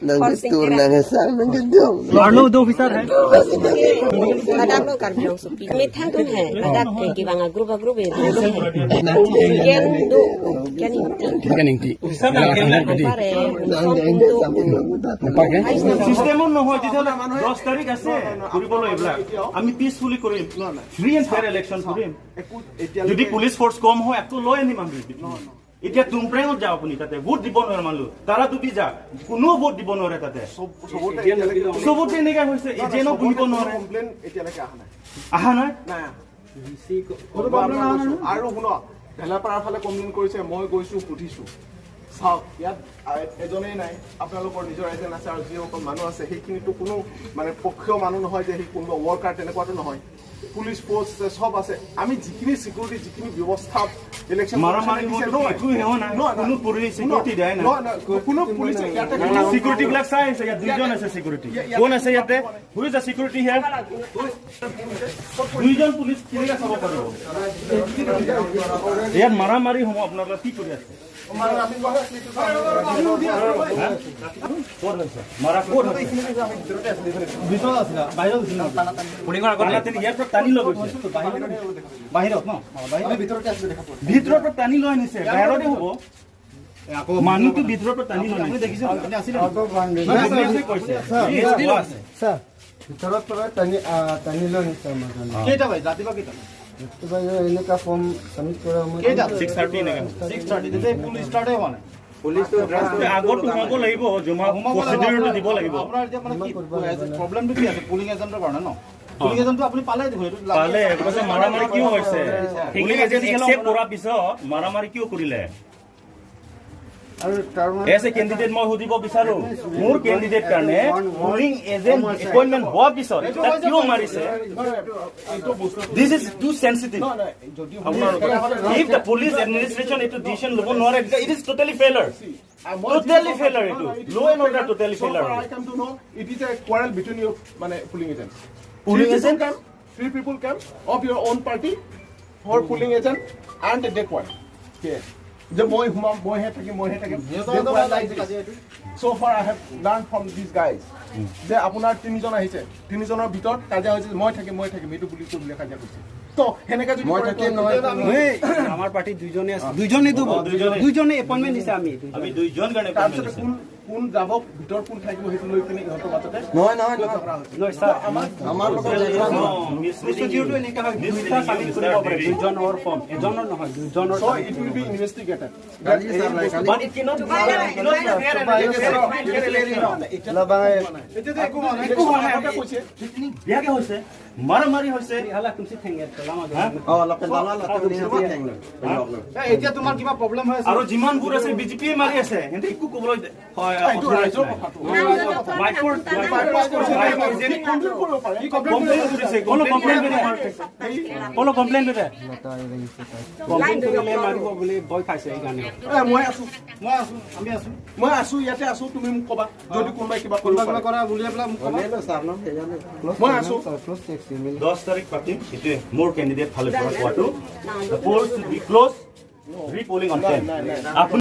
Nang sang nang gedong. Officer है। Madam group group চিষ্টেমত নহয়, তেতিয়াহ'লে 10 তাৰিখ আছে কৰিবলৈ। এইবিলাক আমি পিচফুলি কৰিম, ফ্ৰী এণ্ড ফেয়াৰ ইলেকশ্যন কৰিম। একো এতিয়ালৈকে যদি পুলিচ ফ'ৰ্চ কম হয়, আকৌ লৈ আনিম আমি। এতিয়া টুমপ্ৰেঙত যাওঁ আপুনি, তাতে ভোট দিব নোৱাৰে মানুহ। তাৰা ডুবি যা, কোনো ভোট দিব নোৱাৰে তাতে। চবতে এতিয়ালৈকে চবতে এনেকা হৈছে, এজেণ্টো বহিব নোৱাৰে। কমপ্লেইন এতিয়ালৈকে অহা নাই। অহা নাই। নাই অহা। আৰু শুনক, ভেলাপাৰাৰ ফালে কমপ্লেইন কৰিছে, মই গৈছো, সুধিছো। চাওক, ইয়াত এজনেই নাই, আপোনালোকৰ নিজৰ এজেণ্ট আছে আৰু যিসকল মানুহ আছে সেইখিনিতো কোনো মানে পক্ষীয় মানুহ নহয় যে সি কোনোবা ৱৰ্কাৰ, তেনেকুৱাটো নহয়। পুলিচ ফ'ৰ্চ আছে, চব আছে। আমি যিখিনি চিকিউৰিটি, যিখিনি ব্যৱস্থা ইলেকশ্যন মাৰামাৰি হোৱাটো একো হোৱা নাই। কোনো পুলিচ security দিয়াই নাই। কোনো পুলিচে ইয়াতে চিকিউৰিটি বিলাক চাই আছে। ইয়াত দুইজন আছে চিকিউৰিটি। কোন আছে ইয়াতে? Who is the security here? দুইজন পুলিচ কেনেকে চাব পাৰিব? ইয়াত মাৰামাৰি হ'ব, আপোনালোকে কি কৰি আছে? হা? ক'ত হৈছে মাৰা? ক'ত হৈছে? ইয়াৰ পৰা টানি লৈ গৈছে। বাহিৰত ন? ভিতৰৰ পৰা টানি লৈ আনিছে। বাহিৰতে হ'ব। মানুহটো ভিতৰৰ পৰা টানি লৈ আনিছে। দেখিছে, আপুনি আছিলে? কৈছে। ছাৰ, ভিতৰৰ পৰা টানি লৈ আনিছে আমাৰ কাৰণে। কেইটা বাজি? ৰাতিপুৱা কেইটা? ৰাতিপুৱা এনেকুৱা ফৰ্ম ছাবমিট কৰা সময়ত। কেইটা? 6:30 এনেকা। 6:30, তেতিয়া পুল ষ্টাৰ্টে হোৱা নাই। আগত সোমাব লাগিব, জমা প্ৰচিডিউৰটো দিব লাগিব। আপোনাৰ এতিয়া মানে কি প্ৰব্লেমটো কি আছে? পুলিং এজেণ্টৰ কাৰণে ন? পুলিং এজেণ্টটো আপুনি পালে দেখোন, এইটো লাগি পালে। আছে। কৈছে, মাৰামাৰি কিয় হৈছে? পুলিং এজেণ্ট একচেপ্ট কৰাৰ পিছত মাৰামাৰি কিয় কৰিলে? আৰু তাৰ মানে এজ এ কেণ্ডিডেট মই সুধিব বিচাৰো, মোৰ কেণ্ডিডেট কাৰণে পুলিং এজেণ্ট এপইণ্টমেণ্ট হোৱাৰ পিছত তাক কিয় মাৰিছে? This is too sensitive. If the police administration এইটো ডিচিশ্যন ল'ব নোৱাৰে, it is totally failure, totally failure. এইটো law and order totally So failure. far I come to know, it is a quarrel between your মানে polling agents. Polling Three people agent? came, three people came of your own party for polling agent and they quarrel. Here. যে মই সোমাম, মইহে থাকিম, মইহে থাকিম। They quarrel like this. So far I have learned from these guys যে আপোনাৰ তিনিজন আহিছে, তিনিজনৰ ভিতৰত কাজিয়া হৈছে, মই থাকিম, মই থাকিম, এইটো বুলি কৈ বোলে কাজিয়া কৰিছে। তো সেনেকে যদি মই কৰে, থাকিম তো নহয়। তেতিয়াহ'লে আমি আমাৰ পাৰ্টিত দুইজনে আছে, দুইজনেতো দুইজনে এপইণ্টমেণ্ট দিছে আমি। আমি দুইজন কাৰণে তাৰপিছতে কোন কোন যাব ভিতৰত, কোন থাকিব, সেইটো লৈ পিনে ইহঁতৰ মাজতে নহয়, নহয়, নহয়। ঝগৰা হৈছে। নহয় ছাৰ, আমাৰ লগত ঝগৰা নহয়। প্ৰচিডিউৰটো এনেকুৱা হয়, দুইটা ছাবমিট কৰিব পাৰে, দুইজনৰ ফৰ্ম, এজনৰ নহয়, দুইজনৰ। So it will be investigated. Kali sir, Kali. But it cannot be, cannot be fair and লবাঙে। এতিয়াতো একো হোৱা নাই। একো হোৱা নাই। আগতে কৈছে। সেইখিনি বেয়াকে হৈছে, মাৰামাৰি হৈছে। অ, অলপ লালা লালা ঠেং। এতিয়া তোমাৰ কিবা প্ৰব্লেম হৈ আছে? আৰু যিমানবোৰ আছে, বিজেপিয়ে মাৰি আছে, সিহঁতে একো ক'বলৈ হয়। এইটো ৰাইজৰ কথাটো। কমপ্লেইন কৰিব পাৰে। কমপ্লেইন কৰিছে, কোনো কমপ্লেইন কোনো কমপ্লেইন কৰে, কমপ্লেইন কৰিলে মাৰিব বুলি ভয় খাইছে, সেইকাৰণে। এ, মই আছো। মই আছো, আমি আছো। মই আছো, ইয়াতে আছো। তুমি মোক ক'বা যদি কোনোবাই কিবা কৰিব কোনোবা কিবা পাৰে। কৰা উলিয়াই পেলাই মোক ক'বা। মই আছো। 10 তাৰিখ পাতিম। সেইটোৱে মোৰ কেণ্ডিডেট ফালৰ পৰা কোৱাটো, the polls be close, repolling on 10. আপুনি